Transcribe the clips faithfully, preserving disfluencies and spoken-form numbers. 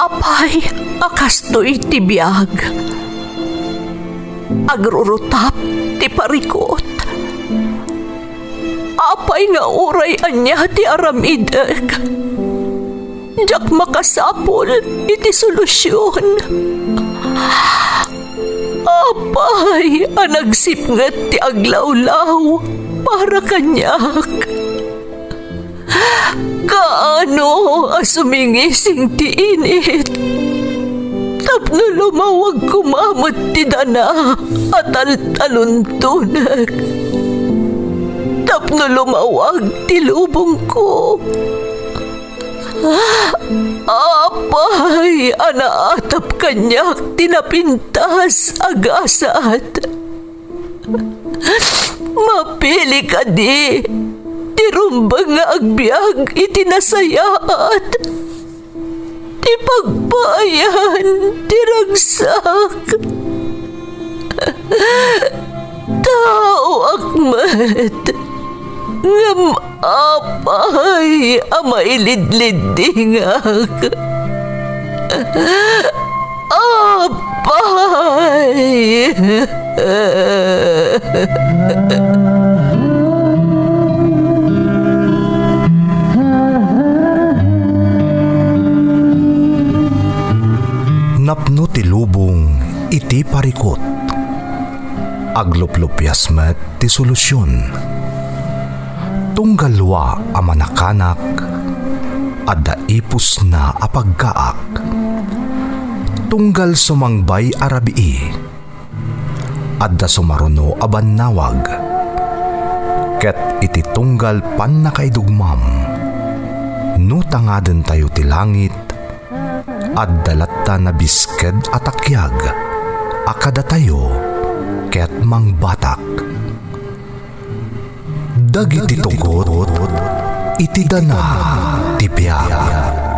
Apay a kastoy ti biag? Agrurutap ti parikut. Apay nga uray ania ti aramidek, diak makasapul iti solusion. Apay a nagsipnget ti aglawlaw para kaniak? Kaano a sumingising ti init tapno lumawag koma met ti dana a taltaluntonek, tapno lumawag ti lubongko? Apay a naatap kaniak ti napintas a gasat? Mapili kadi ti rumbeng nga agbiag iti nasayaat, ti pagpaayan ti ragsak? Taoak met, ngem apay a mailidliddingak? Apay! Napno ti lubong iti parikut. Agluplupias met ti solusion. Tunggal lua a manakanak, adda ipusna a paggaak. Tunggal sumangbay a rabii, adda sumaruno a bannawag. Ket iti tunggal pannakaidugmam, no tangadentayo ti langit, adda latta nabisked a takiag a kadatayo ket mangbatak. Dagiti tugot iti dana ti biag.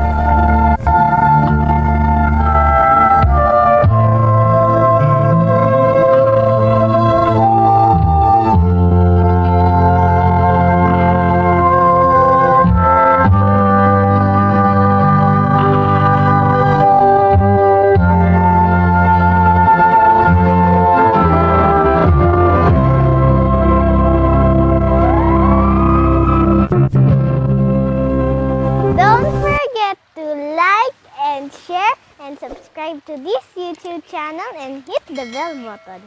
Don't forget to like and share and subscribe to this YouTube channel and hit the bell button.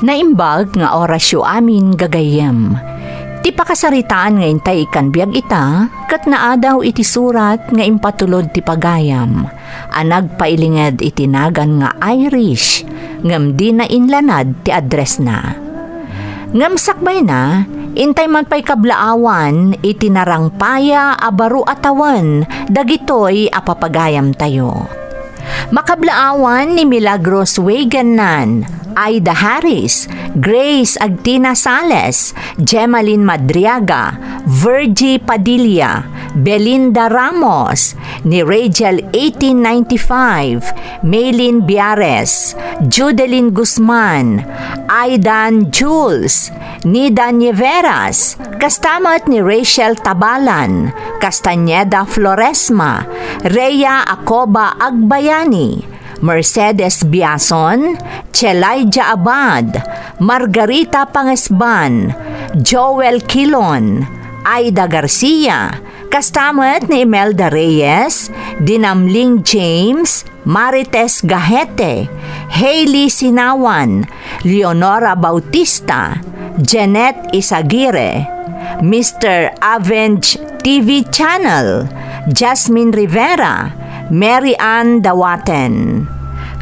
Naimbag nga orasyo amin, gagayyem. Ti pakasaritaan nga intay ikkan biag ita, ket naadaw iti surat nga impatulod ti pagayam a nagpailinged iti nagan nga Irish, ngem dina inlanad ti addressna. Ngem sakbayna, intay man pay kablaawan iti narangpaya a baro a tawen dagitoy a papagayamtayo. Makablaawan ni Milagros Wegennan, Aida Harris, Grace Agtina Sales, Gemalyn Madriaga, Virgie Padilla, Belinda Ramos, ni Rachel eighteen ninety-five, Maylin Biares, Judelin Guzman, Aidan Jules, Nida Nieveras, kasta met ni Rachel Tabalan, Castañeda Floresma, Rhea Acoba Agbayani, Mercedes Biason, Chelaija Abad, Margarita Pangesban, Joel Quilon, Aida Garcia, kasta met ni Imelda Reyes, Dinamling James, Marites Gahete, Hailey Sinawan, Leonora Bautista, Jeanette Isaguirre, Mister Avenge T V Channel, Jasmine Rivera, Mary Ann Dawaten,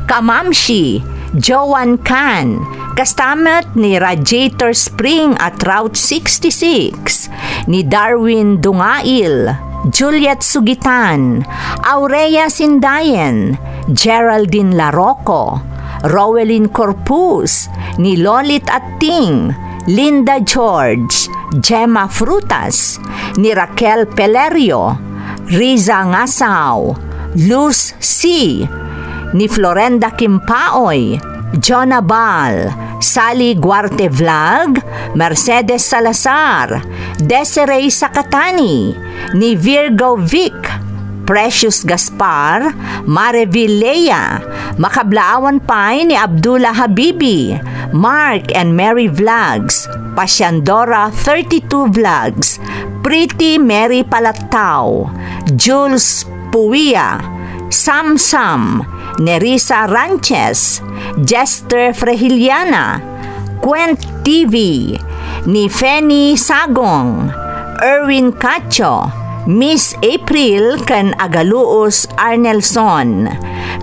Kamamshi, Joan Can, kasta met ni Radiator Spring at Route sixty-six, ni Darwin Dungail, Juliet Sugitan, Aurea Sindayen, Geraldine Larocco, Rowelyn Corpus, ni Lolit Atting, Linda George, Gemma Frutas, ni Raquel Pelerio, Riza Ngasao, Luz C, ni Florenda Kimpaoy, Jonah Bal, Sally Guarte Vlog, Mercedes Salazar, Desiree Sakatani, ni Virgo Vic, Precious Gaspar, Mareville Lea, makablaawan pay ni Abdullah Habibi, Mark and Mary Vlogs, Pasiandora thirty-two Vlogs, Pretty Mary Palattao, Jules Puia, Sam Sam, Nerissa Ranches, Jester Frehiliana, Quent T V, ni Fanny Sagong, Erwin Cacho, Miss April ken Agaluos Arnelson.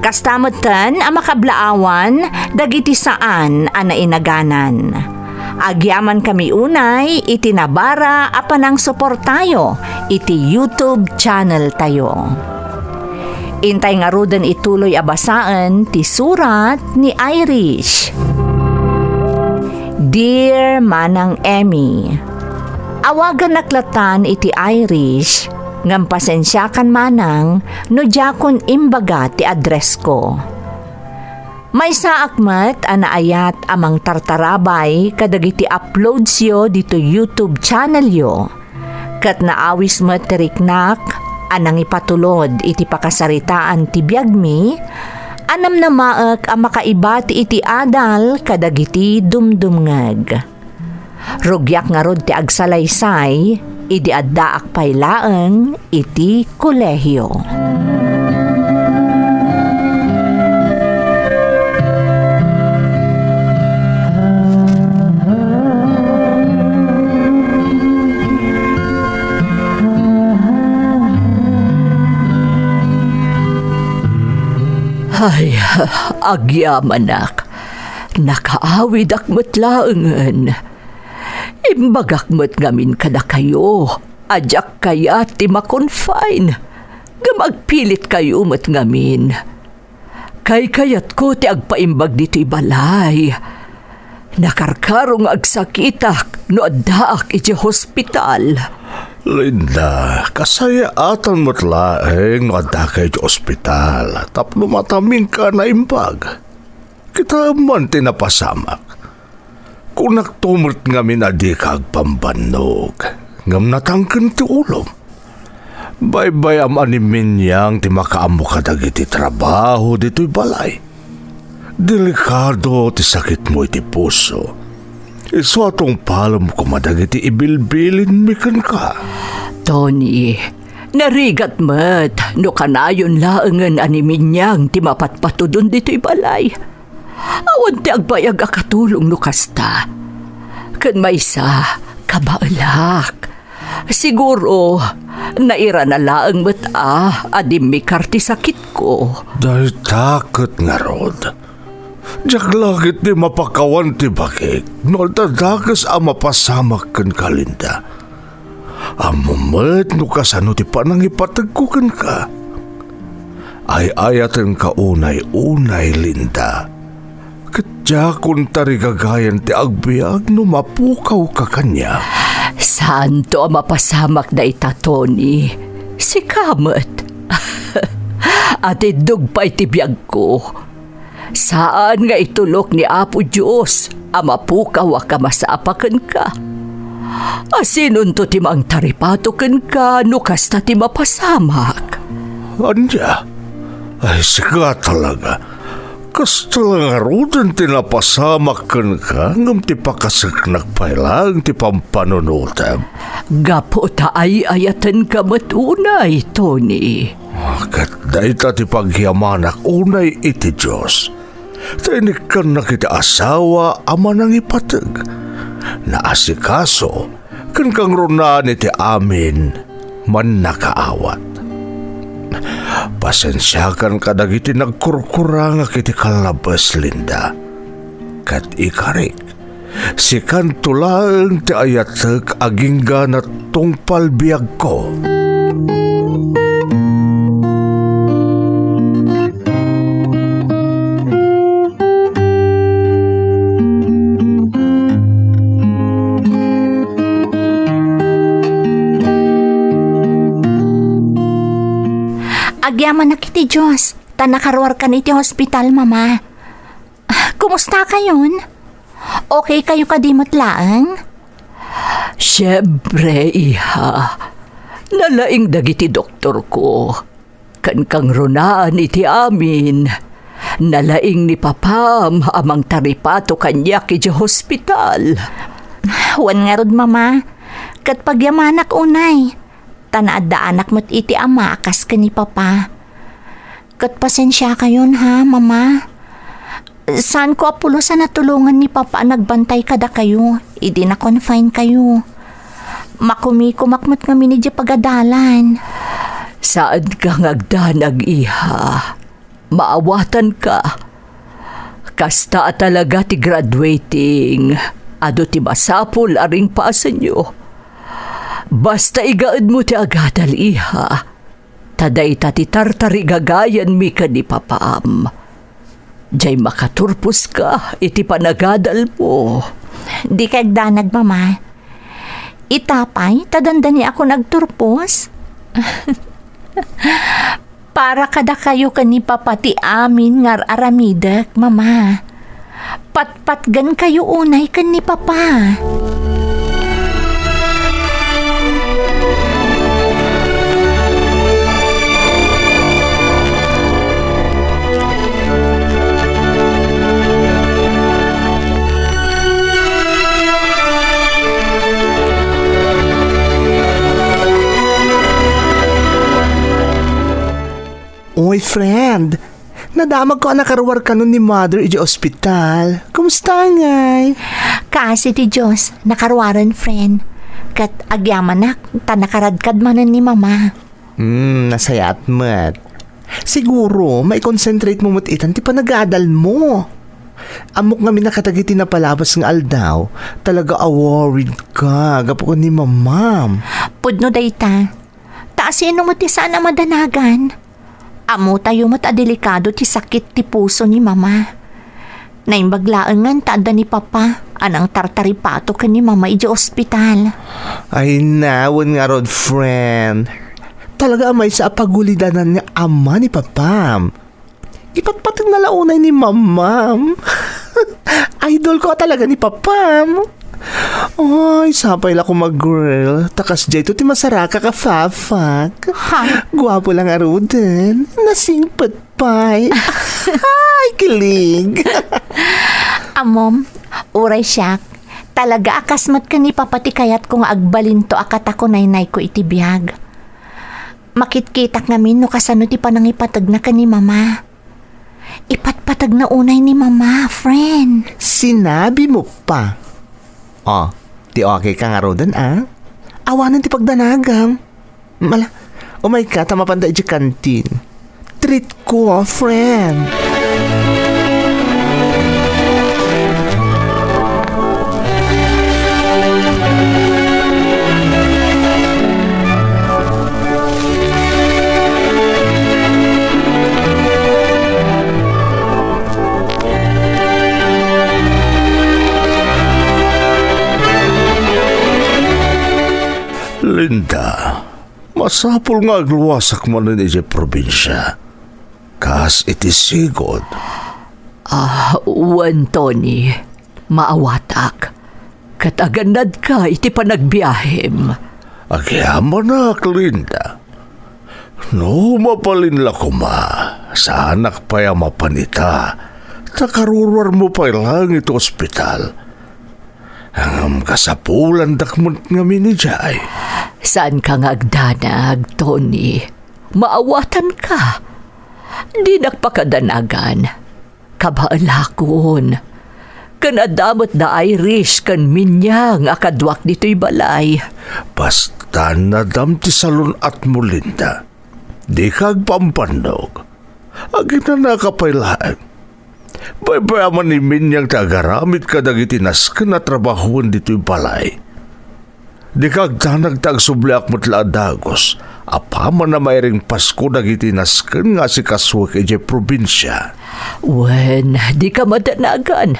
Kasta metten a makablaawan dagiti saan a nainaganan. Agyamankami unay iti nabara a panangsuportayo iti YouTube channel tayo. Intay ngaruden ituloy a basaen ti surat ni Irish. Dear Manang Emmy, awagannak latan iti Irish, ngem pasensiakan manang no diakon imbaga ti addressko. Maysaak met a naayat a mangtartarabay kadagiti uploadsyo ditoy YouTube channelyo, ket naawis met ti riknak a nangipatulod iti pakasaritaan ti biagmi a namnamaek a makaibati iti adal kadagiti dumdumngeg. Rugiak ngarud ti agsalaysay idi addaak pay laeng iti kolehio. Ay, agyamanak, nakaawidak met laengen. Imbagak met ngamin kadakayo a diak kayat ti ma-confine, ngem agpilitkayo met ngamin. Kaykayatko ti agpaimbag ditoy balay. Nakarkaro nga agsakitak no addaak idiay hospital. Linda, kasayaatan met laeng no addaka idiay ospital tapno matamingka a naimbag. Kitaem man ti napasamak. Kunakto met ngamin a dika agpambannog, ngem natangken ti ulom. Baybay-am a ni Minyang ti makaammo kadagiti trabaho ditoy balay. Delikado ti sakitmo iti puso. Isu a tungpalem koma dagiti ibilbilinmi kenka. Tony, narigat met no kanayon laengen a ni Minyang ti mapatpatudon ditoy balay. Awan ti agbayag a katulong no kasta. Ken maysa, kabaelak. Siguro, nairana laeng met a, a dimmikar ti sakitko. Dayta ket ngarud. Diak la ketdi mapakawan ti bagik no adda dakes a mapasamak kenka, Linda. Ammom met no kasano ti panangipategko kenka. Ay-ayatenka unay-unay, Linda. Ket diakon tarigagayan ti agbiag no mapukawka kaniak. Saanto a mapasamak dayta, Tony. Sika met. Atiddog pay ti biagko. Saan nga itulok ni Apo Dios a mapukawak a masapa kenka. Asinonto ti mangtaripato kenka no kasta ti mapasamak? Ania? Ay, sika talaga. Kasta la ngaruden ti napasamak kenka, ngem ti pakaseknak pay laeng ti pampanunotem. Gapu ta ay-ayatenka met unay, Tony. Ah, ket dayta ti pagyamanak unay iti Dios. Ta inikkannak iti asawa a manangipateg, naasikaso, ken kangrunaan iti amin, mannakaawat. Pasensiakan kadagiti nagkurkurangak iti kallabes, Linda. Ket ikarik, sikanto laeng ti ayatek agingga natungpal biagko. Agyamanak iti Dios, ta nakaruarkan iti hospital, Mama. Kumusta kayon? Okay kayo kadi met laeng? Siempre, iha. Nalaing dagiti doktorko. Ken kangrunaan iti amin, nalaing ni papam a mangtaripato kaniak idiay hospital. Wen ngarud, Mama, ket pagyamanak unay, ta naaddaanak met iti ama a kas ken ni Papa. Ket pasensiakayon ha, Mama. Saanko a pulos a natulongan ni Papa a nagbantay kadakayo idi na-confine kayo. Makumikomak met ngamin idiay pagadalan. Saanka nga agdanag, iha. Maawatanka. Kasta a talaga ti graduating, adu ti masapul a ringpasenyo. Basta igaedmo ti agadal, iha. Ta dayta ti tartarigagayanmi ken ni papam. Diay makaturposka iti panagadalmo. Dika agdanag, Mama. Ita pay, ta dandaniakon agturpos. Para kadakayo ken ni Papa ti amin nga ar-aramidek, Mama. Patpatgenkayo unay ken ni Papa. Oy, friend. Nadamagko a nakaruar kanon ni Mother idiay ospital. Kumusta ngay? Kaasi ti Dios, nakaruaren, friend. Ket agyamanak, ta nakaradkad manen ni Mama. Hmm, nasayaat met. Siguro, maikonsentrate mo met itan ti panagadal mo. Ammok ngamin a kadagiti napalabas nga aldaw, talaga a worried ka gapu ken ni Mamam. Pudno dayta. Ta asino met ti saan a madanagan? Ammotayo met a delikado ti sakit ti puso ni Mama. Naimbag laengen ta adda ni Papa a nangtartaripato ken ni Mama idiay ospital. Ay, nawen ngarud, friend. Talaga a maysa a pagulidanan nga ama ni Papam. Ipatpateg na la unay ni Mamam. Idol ko talaga ni Papam. Ay, sapay la koma, girl. Ta kasdiay to ti masaraka ka, Fafak. Ha? Guapo lang aruden. Nasingpet pay. Ay, kilig. Ammom, uray siak, talaga a kas met ken ni Papa ti kayatko nga agbalinto a katakunaynayko iti biag. Makitkitak ngamin no kasano ti panangipategna ken ni Mama. Ipatpategna unay ni Mama, friend. Sinabi mo pa. Oh, ti okay ka ngaruden, a? Awanen ti pagdanagam. Mala, umayka ta mapanda idiay kantin. Treat ko, friend. Linda, masapul nga agluasak manen idiay probinsia, kas iti sigud. Ah, wen, Tony, maawatak, ket agannadka iti panagbiahem. Agyamanak, Linda. No mabalin la koma, saanak pay a mapan ita, ta karuruarmo pay laeng iti ospital. Ngem kasapulandak met ngamin idiay. Saanka nga agdanag, Tony. Maawatanka. Dinak pakadanagan. Kabaelakon. Ken adda met da Irish ken Minyang a kaduak ditoy balay. Basta nadam ti salun-atmo, Linda. Dika agpampannog. Aginanaka pay laeng. Paypayaman ni Minyang ti agaramid kadagiti nasken a trabahoen ditoy balay. Dika agdanag ta agsubliak met la a dagus apaman a mairing Pasko dagiti nasken nga asikasuek idiay probinsia. Wen, dika madanagan.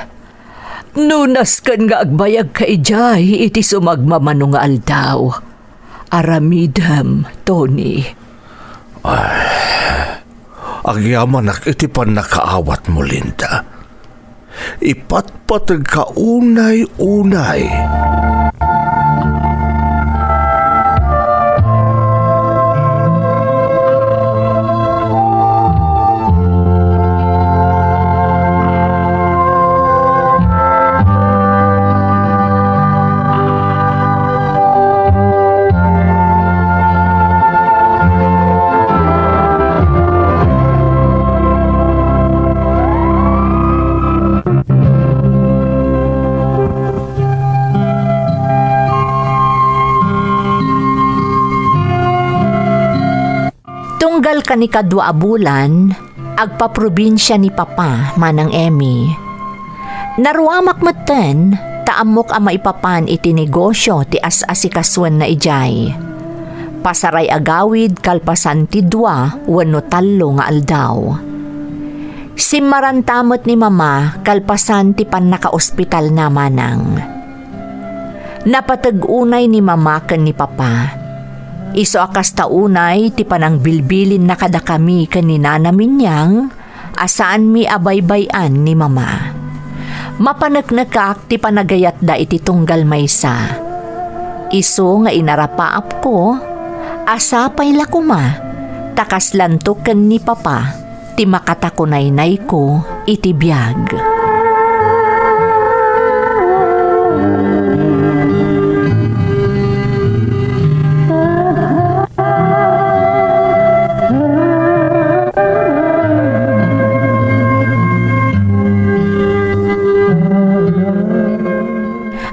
No nasken nga agbayagka idiay iti sumagmamano nga aldaw, aramidem, Tony. Ay, agyamanak iti pannakaawatmo, Linda. Ipatpategka unay-unay. Tunggal kanikadua a bulan, agpaprobinsia ni Papa, Manang Emmy. Naruamak metten, ta ammok a maipapan iti negosio ti as-asikasuenna idiay. Pasaray a gawid kalpasan ti dua wenno tallo nga aldaw. Simmaranta met ni Mama kalpasan ti pannakaospitalna, Manang. Napateg unay ni Mama ken ni Papa. Isu a kasta unay ti panangbilbilinna kadakami ken ni Nana Minyang a saanmi a baybay-an ni Mama. Mapaneknekak ti panagayatda iti tunggal maysa. Isu nga inarapaapko a sapay la koma ta kaslanto ken ni Papa ti makatakunaynayko iti biag.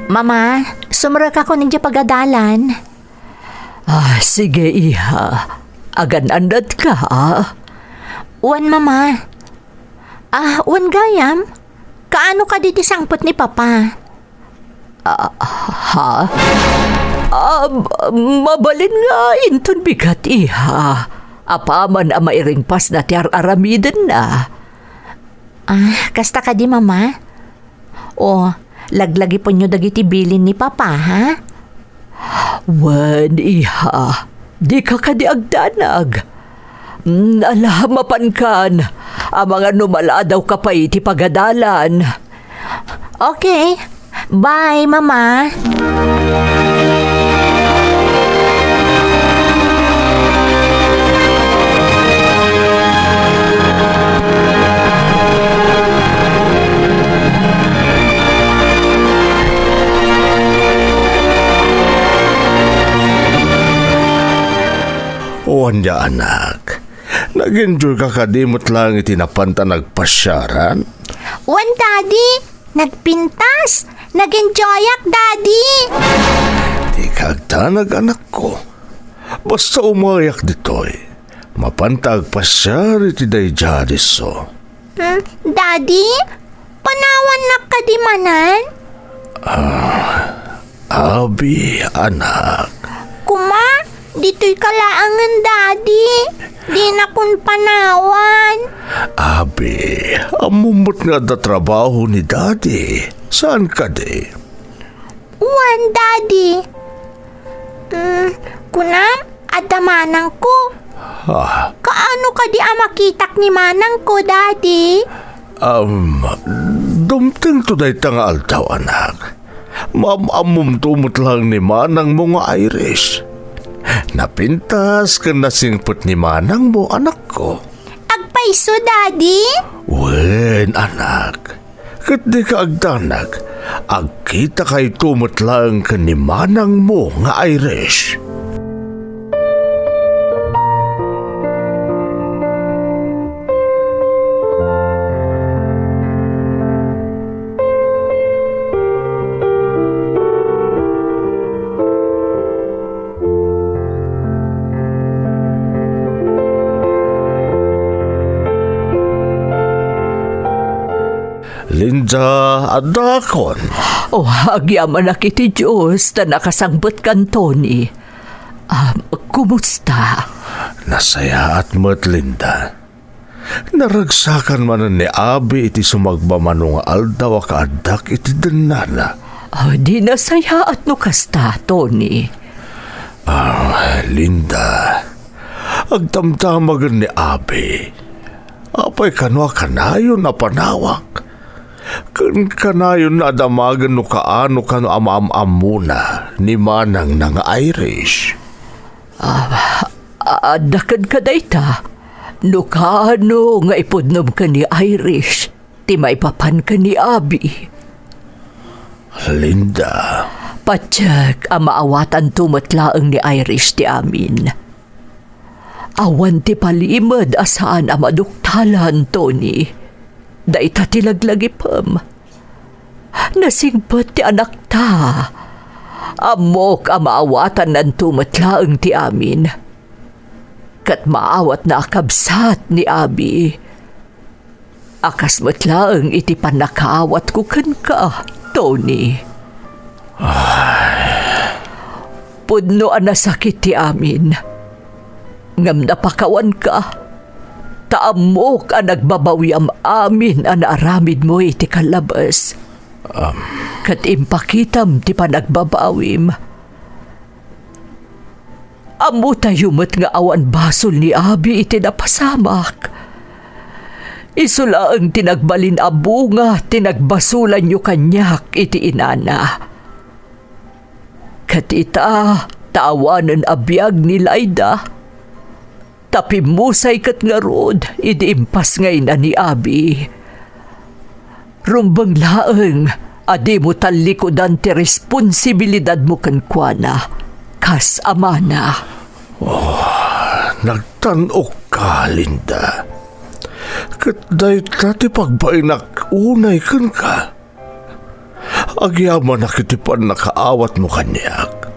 Mama, sumrekakon idiay pagadalan. Ah, sige, iha. Agan-annatka, ah? Wen, Mama. Ah, wen gayam? Kaano kadi ti sangpet ni Papa? Ah, ha? Ah, mabalin nga inton bigat, iha. Apaman a mairingpasna ti ar-aramidenna. Ah, kasta kadi, Mama? O, laglagipenyo dagiti bilin ni Papa, ha? Wen, iha, dika kadi agdanag. Mm, ala, mapankan. Amangan no maladawka pay iti pagadalan. Okay. Bye, Mama. O ania, anak? Nag-enjoy ka kadi met laeng iti napanta nagpasiaran? Wen, Daddy. Nagpintas! Nag-enjoyak, Daddy! Dika agdanag, anakko. Basta umayak ditoy, mapanta agpasiar iti daydiay a disso. Hmm, Daddy, panawannak kadi manen? Ah, abi, anak. Kuma, ditoyka laengen, Daddy. Dinakon panawan. Abi, ammom met nga adda trabaho ni Daddy. Saan kadi? Wen, Daddy. Mm, kunam, adda manangko. Ah. Kaano kadi a makitak ni manangko, Daddy? Um, dumtengto dayta nga aldaw, anak. Maam-ammomto met laeng ni manangmo nga Irish. Napintas ken nasingpet ni manangmo, anakko. Agpayso, Daddy? Wen, anak. Ket dika agdanag, agkitakayto met laeng ken ni manangmo nga Irish. Linda, adakon. Oh, agyamanak iti Dios ta nakasangpetkan, Tony. Ah, kumusta? Nasayaat met, Linda. Naragsakan manen ni Abi iti sumagmamano nga aldaw a kaaddak iti dennana. Ah, di nasayaat no kasta, Tony. Ah, Linda, agdamdamagen ni Abi. Apay kano a kanayon a panawak? Ken kanayon a damagen no kaano kano a maam-ammona ni manangna nga Irish. Ah, adda kenka dayta. No kaano nga ipudnom ken ni Irish ti maipapan ken ni Abi. Linda. Patiek a maawatanto met laeng ni Irish ti amin. Awan ti palimed a saan a maduktalan, Tony. Dayta ti laglagipem. Nasingpet ti anakta. Ammok a maawatannanto met laeng ti amin. Ket maawatna a kabsat ni Abi. A kas met laeng iti pannakaawatko kenka, Tony. Pudno a nasakit ti amin. Ngem napakawanka. Ta ammok a nagbabawiam amin a naaramidmo iti kallabes. Am. Ket impakitam ti panagbabawim. Ammotayo met nga awan basol ni Abi iti napasamak. Isu laeng ti nagbalin a bunga ti nagbasolanyo kaniak iti inana. Ket ita, ta awanen a biag ni Laida, ta pimmusay ket ngarud idi impasngayna ni Abi. Rumbeng laeng a dimo tallikudan ti responsibilidadmo kenkuana kas amana. Oh, nagtan-okka, Linda. Ket dayta ti pagbainak unay kenka. Agyamanak iti pannakaawatmo kaniak.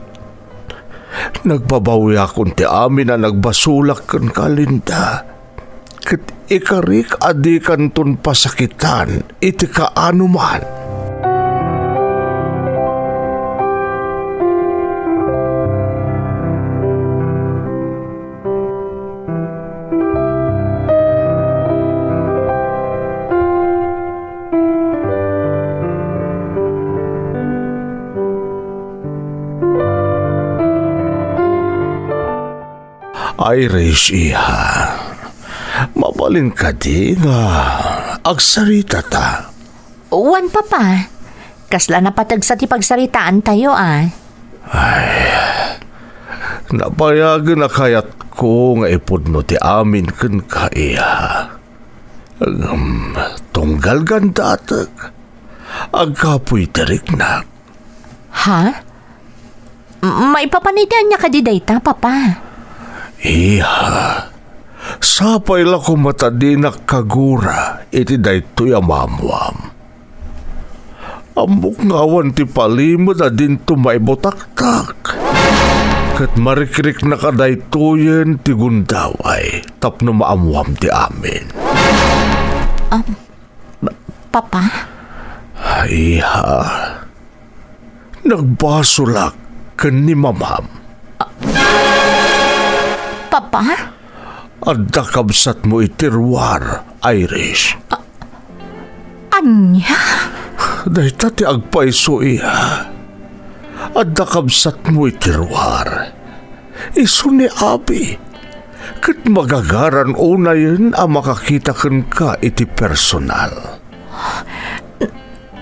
Nagbabawiakon ti amin a nagbasolak kenka, Linda. Ket ikarik a dikanton pasakitan iti kaanoman. Irish, iha. Mabalin kadi nga agsaritata? Wen, Papa. Kasla napategsa ti pagsaritaantayo, a. Ay, nabayagen a kayatko nga ipudno ti amin kenka, iha. Ngem, tunggal gandatek, agkapuy ti riknak. Ha? M-, maipapan iti ania kadi dayta, Papa? Iha, sapay la koma ta dinak kagura iti daytoy a maammuam. Ammok nga awan ti palimed a dinto maibutaktak. Ket marikriknak a daytoyen ti gundaway tapno maammuam ti amin. Am, Papa? Iha, nagbasolak ken ni Mamam. Papa? Adda kabsatmo iti ruar, Irish. A-, ania? Dayta ti agpayso, iha. Adda kabsatmo iti ruar. Isu ni Abi. Ket magagaran unayen a makakita kenka iti personal.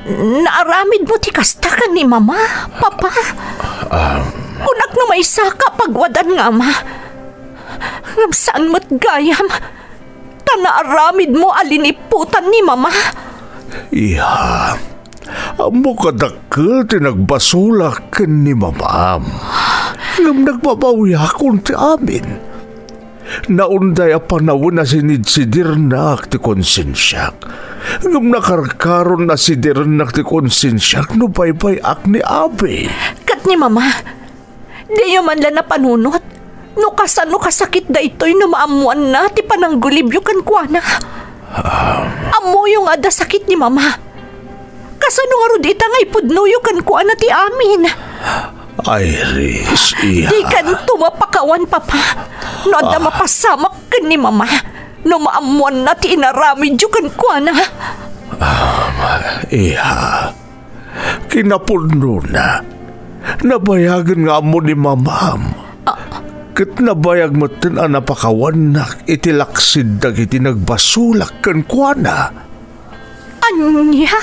N-, naaramidmo ti kasta ken ni Mama, Papa? Um. Kunak no maysaka a pagwadan nga ama. Ngem saan met gayam, ta naaramidmo a liniputan ni Mama. Iha, ammok a dakkel ti nagbasolak ken ni Mamam. Ngem nagbabawiakon ti amin. Naunday a panawen a sinidsidirnak ti konsensiak. Ngem nakarkaron a sidirennak ti konsensiak no baybay-ak ni Abi. Ket ni Mama, diyo man la napanunot no kasano kasakit daytoy no maammoanna ti pananggulibyo kenkuana. Ah. Ammoyo nga adda sakit ni Mama. Kasano ngarud ita nga ipudnoyo kenkuana ti amin? Iris, iya. Dikanto mapakawan, Papa. No adda Ah. mapasamak ken ni Mama, no maammoanna ti inaramidyo kenkuana. Ah, iya. Kinapudnona, nabayagen nga ammo ni Mamam. Ah. Ket nabayag metten a napakawannak iti laksid dagiti nagbasolak kenkuana. Ania?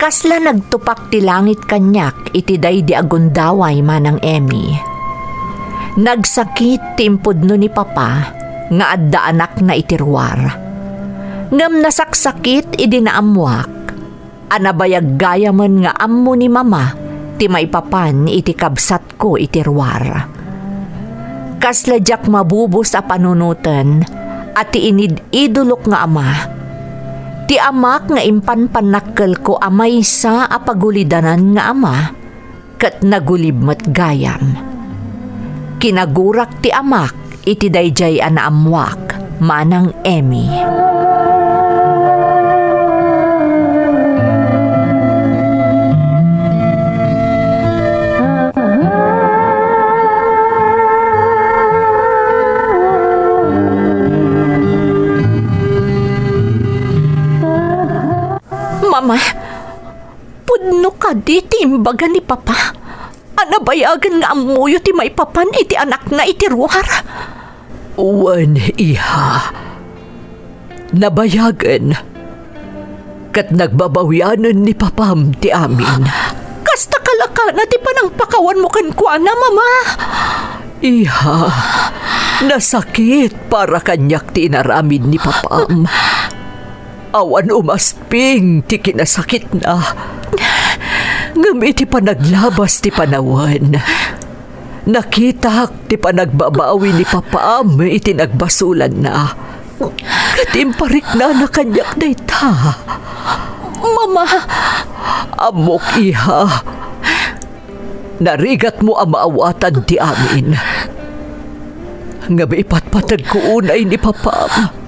Kasla nagtupak ti langit kaniak iti daydi a gundaway, Manang Emmy. Nagsakit ti impudno ni Papa nga adda anakna iti ruar. Ngem nasaksakit idi naammoak a nabayag gayamen nga ammo ni Mama ti maipapan iti kabsatko iti ruar. Kasla diak mabubos a panunoten a ti inid-idolok nga ama, ti amak nga impan pannakkelko a maysa a pagulidanan nga ama, ket nagulib met gayam. Kinagurak ti amak iti daydiay a naammoak, Manang Emmy. Mama, pudno kadi ti imbaga ni Papa a nabayagen nga ammoyo ti maipapan iti anakna iti ruar? Wen, iha. Nabayagen ket nagbabawianen ni Papam ti amin. Kasta kalakana ti panangpakawanmo kenkuana, Mama? Iha, nasakit para kaniak ti inaramid ni Papam. Awan umasping ti kinasakitna. Ngem iti panaglabas ti panawen, nakitak ti panagbabawi ni Papam iti nagbasolanna. Ket impariknana kaniak dayta. Mama! Ammok, iha. Narigatmo a maawatan ti amin. Ngem ipatpategko unay ni Papam.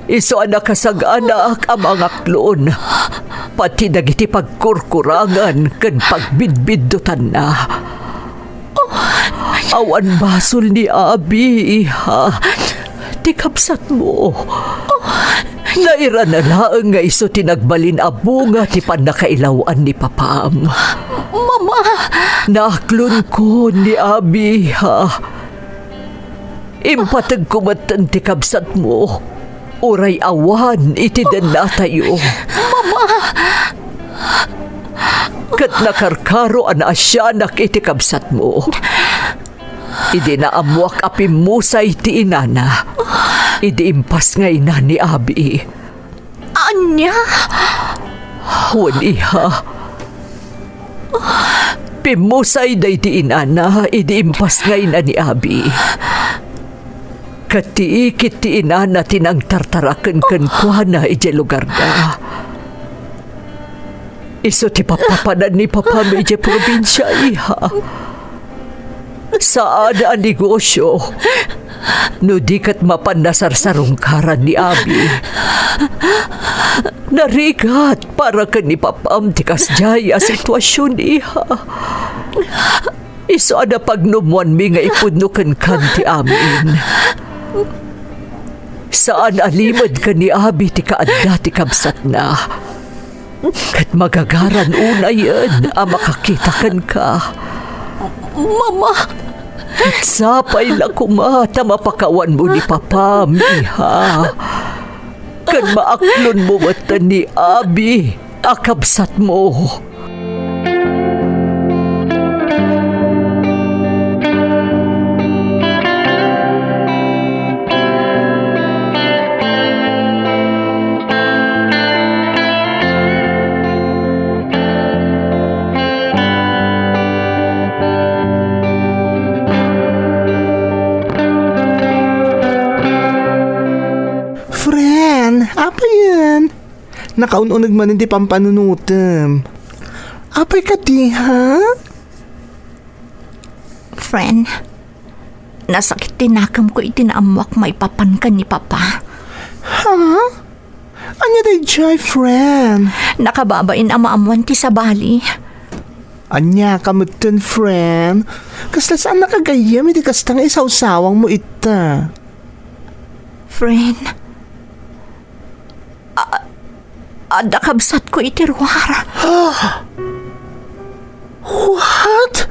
Isu a nakasaganaak a mangaklon, pati dagiti pagkurkurangan ken pagbidbiddutanna. Awan basol ni Abi, iha, ti kabsatmo. Nairana laeng nga isu ti nagbalin a bunga ti pannakailaw-an ni Papam. Mama! Naaklonko ni Abi, iha. Impategko metten ti kabsatmo, uray awan iti dennatayo. Mama! Ket nakarkaro a naasianak iti kabsatmo. Idi naammoak a pimmusay ti inana, idi impasngayna ni Abi. Ania? Wen, iha. Pimmusay daydi inana idi impasngayna ni Abi. Ket ti ikit ti inana ti nangtartaraken kenkuana idiay lugarda. Isu ti papapanan ni Papam idiay probinsia, iha. Saan a negosio no di ket mapan nasarsarungkaran ni Abi. Narigat para ken ni Papam ti kasdiay a situasion, iha. Isu a napagnummoanmi nga ipudno kenkan ti amin. Saan a limed ken ni Abi ti kaadda ti kabsatna. Ket magagaran unayen a makakita kenka. Mama! Ket sapay la koma ta mapakawanmo ni Papam, iha. Ken maaklonmo met ni Abi a kabsatmo. Payen, nakaun-uneg manen ti pampanunotem. Apay kadi, ha? Friend, nasakit ti nakemko iti naammoak maipapan ken ni Papa. Ha? Ania daydiay, friend? Nakababain a maammoan ti sabali. Ania ka metten, friend? Kasla saannaka gayyem iti kasta nga isawsawangmo ita. Friend, a-, adda kabsatko iti ruar. What?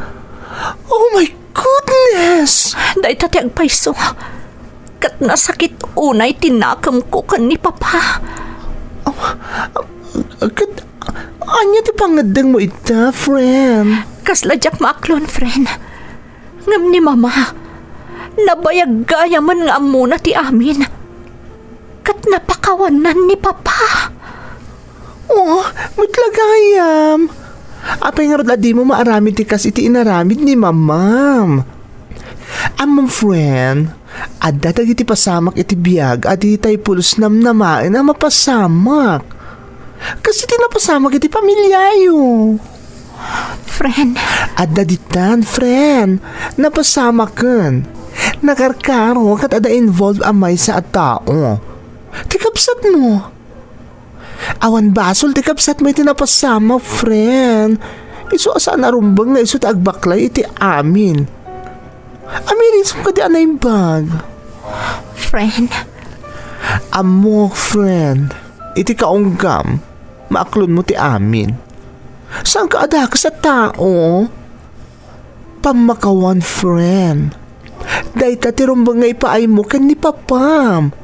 Oh my goodness! Dayta ti agpayso. Ket nasakit unay ti nakemko ken ni Papa. Ket ania ti pangngeddengmo ita, friend? Kasla diak maaklon, friend. Ngem ni Mama, nabayag gayamen nga ammona ti amin. Ket napakawannan ni Papa. Oh, met la gayam. Apay ngarud a dimo maaramid ti kas iti inaramid ni Mamam? Ammom, friend, adda dagiti pasamak iti biag a ditay pulos namnamaen a mapasamak. Kas iti napasamak iti pamiliayo. Friend. Adda ditan, friend. Napasamaken. Nakarkaro ket adda involved a maysa a tao. Ti kabsatmo. Awan basol ti kabsatmo iti napasamak, friend. Isu a saan a rumbeng nga isu ti agbaklay iti amin. Amirisem kadi a naimbag. Friend. Ammok, friend. Iti kaunggam, maaklonmo ti amin. Saanka a dakes a tao? Pammakawan, friend. Dayta ti rumbeng nga ipaaymo ken ni Papam.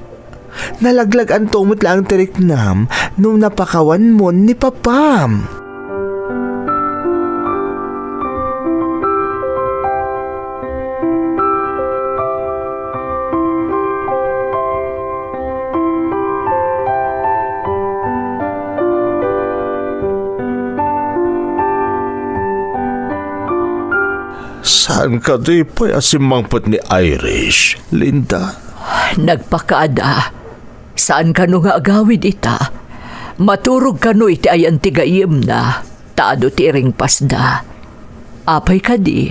Nalaglag-anto met laeng ti riknam no napakawanmon ni Papam. Saan kadi pay a simmangpet ni Irish, Linda? Nagpakaada. Saan kano nga agawid ita? Maturog kano iti ayan ti gayyemna, ta adu ti iringpasda. Apay kadi?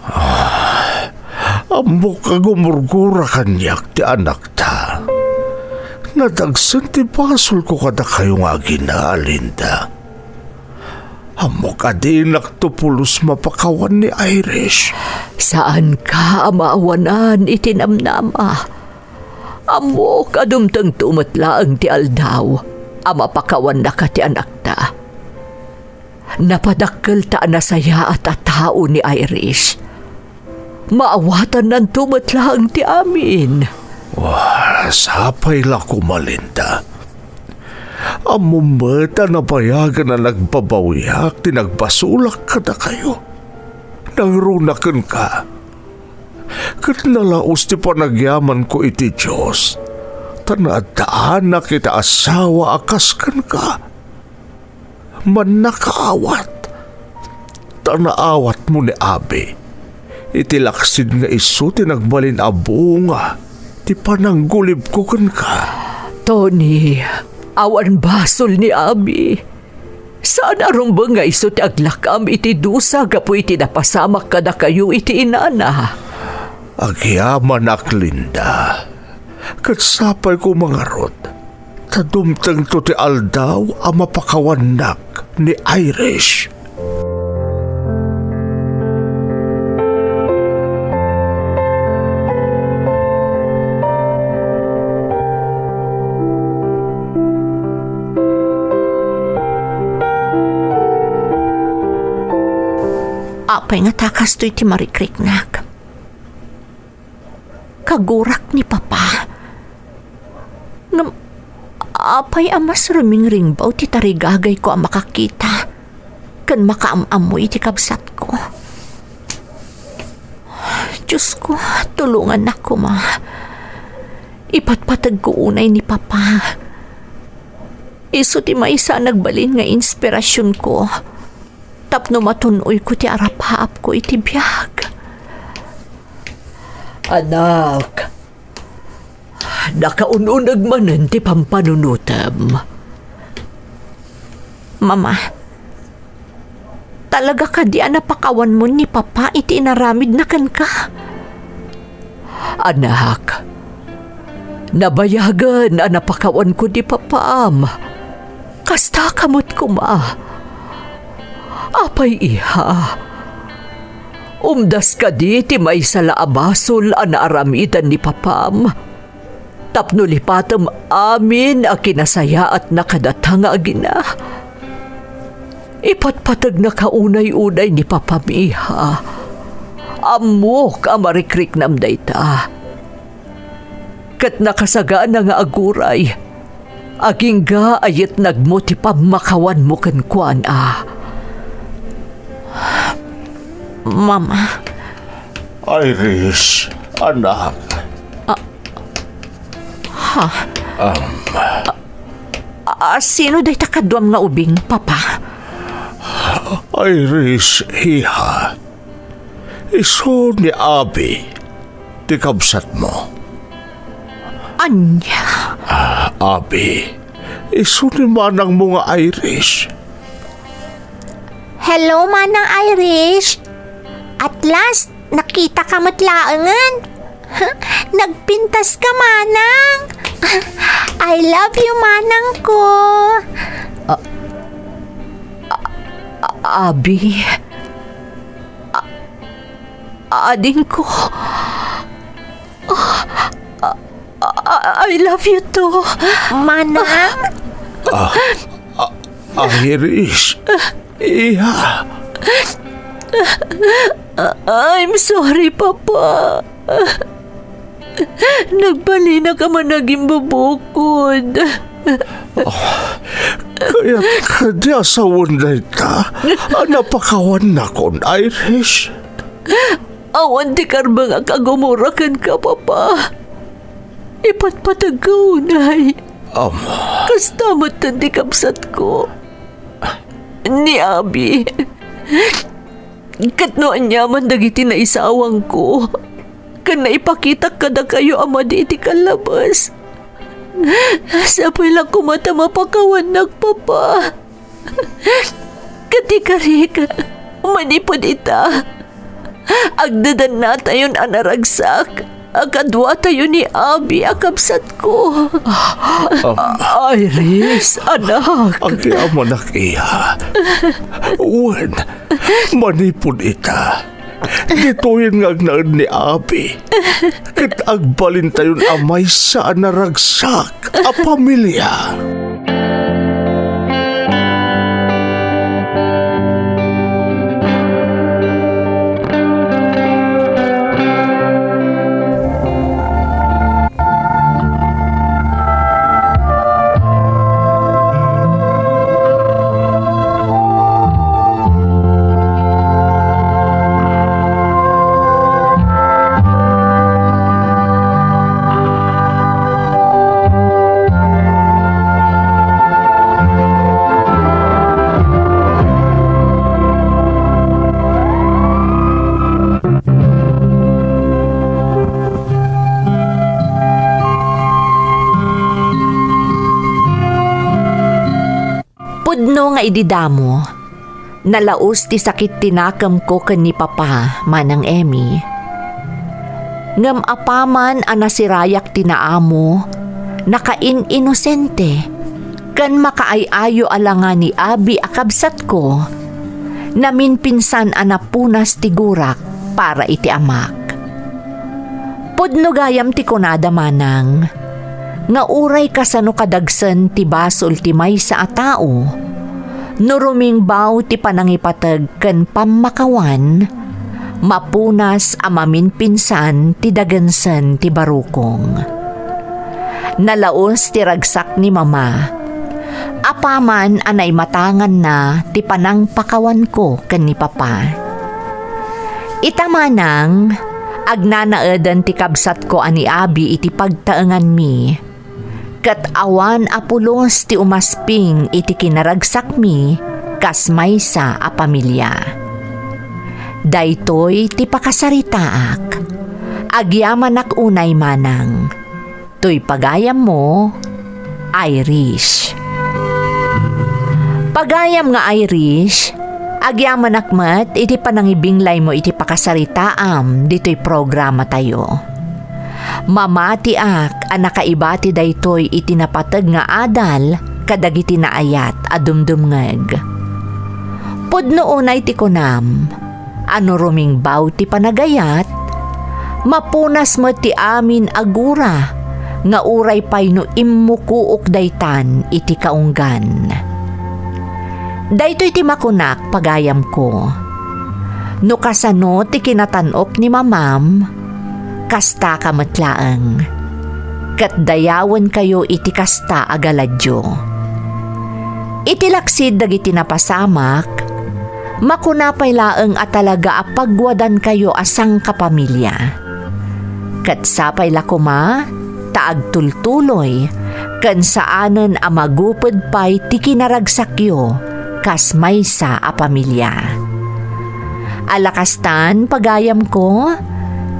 Ah, ammok a gumurgura kaniak ti anakta. Nadagsen ti basolko kadakayo nga agina, Linda. Ammok a dinakto pulos mapakawan ni Irish. Saanka a maawanan iti namnama. Ammok a dumtengto met laeng ti aldaw a mapakawannaka ti anakta. Napadakkel ta a nasayaat a tao ni Irish. Maawatannanto met laeng ti amin. Wah, sapay la koma, Linda. Ammom met a nabayagen a nagbabawiak ti nagbasolak kadakayo. Nangruna kenka. Ket nalaus ti panagyamanko iti Dios, ta naaddaanak iti asawa a kas kenka. Mannakaawat, ta naawatmo ni Abi, iti laksid nga isu ti nagbalin a bunga ti pananggulibko kenka. Tony, awan basol ni Abi. Saan a rumbeng nga isu ti aglakam iti dusa gapu iti napasamak kadakayo iti inana. Agyamanak, Linda. Ket sapay koma ngarud, ta dumtengto ti aldaw a mapakawannak ni Irish. Apay ngata kastoy ti marikriknak? Kagurak ni Papa. Ngem apay a mas rumingringbaw ti tarigagayko a makakita ken makaam-ammo iti kabsatko? Diosko, tulongannak koma. Ipatpategko unay ni Papa. Isu ti maysa a nagbalin nga inspirasionko tapno matun-oyko ti arapaapko iti biag. Anak, Nakaun-uneg manen ti pampanunotem. Mama, talaga kadi a napakawanmo ni Papa iti inaramidna kenka? Anak, nabayagen a napakawanko ni Papam. Kasta ka met koma. Apay, iha? Umdas kadi ti maysa la a basol a naaramidan ni Papam? Tapno lipatem amin a kinasayaatna kadata nga agina. Ipatpategnaka unay-unay ni Papam, iha. Ammok a marikriknam dayta. Ket nakasagana nga aguray, agingga a yetnagmo ti pammakawanmo kenkuana. Mama. Iris, anak. Ha? Um. A, a, sino dayta kaduam nga ubing, Papa? Iris, iha. Isu ni Abi, ti kabsatmo. Ania? Ah, Abi, isu ni manangmo nga Iris. Hello, Manang Iris. At last, nakita ka met laengen. Nagpintas ka, Manang. I love you, Manang ko. A-, a-, Abi. A-, adingko. A-, a-, I love you too. Manang? Ah, ah, Iris. Iha. I'm sorry, Papa. Nagbalinaka man a gimbubukod. Ah, kayat kadi a sawen dayta a napakawannakon, Iris? Awan ti karbengak a gumura kenka, Papa. Ipatpategka unay. Ama. Kasta met ti kabsatko. Ni Abi. Ket no aniaman dagiti naisawangko, ken naipakitak kadakayo a madi iti kallabes, sapay la koma ta mapakawannak, Papa. Ket ikarik, manipud ita, agdadannatayon a naragsak a kaduatayo ni Abi a kabsatko. Am- Iris, anak. Agyamanak, iha. Wen, manipud ita, ditoyen nga agnaed ni Abi. Ket agbalintayon a maysa a naragsak a pamilia. Pudno nga idi damo, nalaus ti sakit ti nakemko ken ni Papa, Manang Emmy. Ngem apaman a nasirayak ti naamo, nakain-inosente, ken makaay-ayo a langa ni Abi a kabsatko, naminpinsan a napunas ti gurak para iti amak. Pudno gayam ti kunada, Manang, nga uray kasano kadagsen ti basol ti maysa a tao, no rumingbaw ti panangipateg ken pammakawan, mapunas a maminpinsan ti dagensen ti barukong. Nalaus ti ragsak ni Mama, apaman a naimatanganna ti panangpakawanko ken ni Papa. Ita manang, agnanaeden ti kabsatko a ni Abi iti pagtaenganmi, ket awan a pulos ti umasping iti kinaragsakmi kas maysa a pamilia. Daytoy ti pakasaritaak. Agyamanak unay, Manang. Toy pagayammo, Irish. Pagayam nga Irish, agyamanak met iti panangibinglaymo iti pakasaritaam ditoy programatayo. Mamatiak a nakaibati daytoy iti napateg nga adal kadagiti naayat a dumdumngeg. Pudno unay ti kunam, a no rumingbaw ti panagayat, mapunas met ti amin a gura nga uray pay no immukuok daytan iti kaunggan. Daytoy ti makunak, pagayamko. No kasano ti kinatan-ok ni mamam, kastaka met laeng. Ket dayawenkayo iti kasta a galadyo. Iti laksid dagiti napasamak, makuna pay laeng a talaga a pagwadankayo a sangkapamilya. Ket sapay la koma ta agtultuloy ken saanen a maguped pay ti kinaragsakyo kas maysa a pamilya. Alakastan, pagayamko,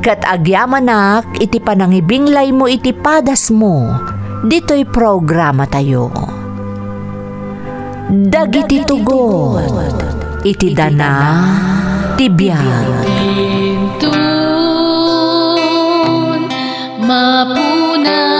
ket agyamanak iti panangibinglaymo iti padasmo ditoy programatayo. Dagiti tugot iti dana ti biag. Inton mapuna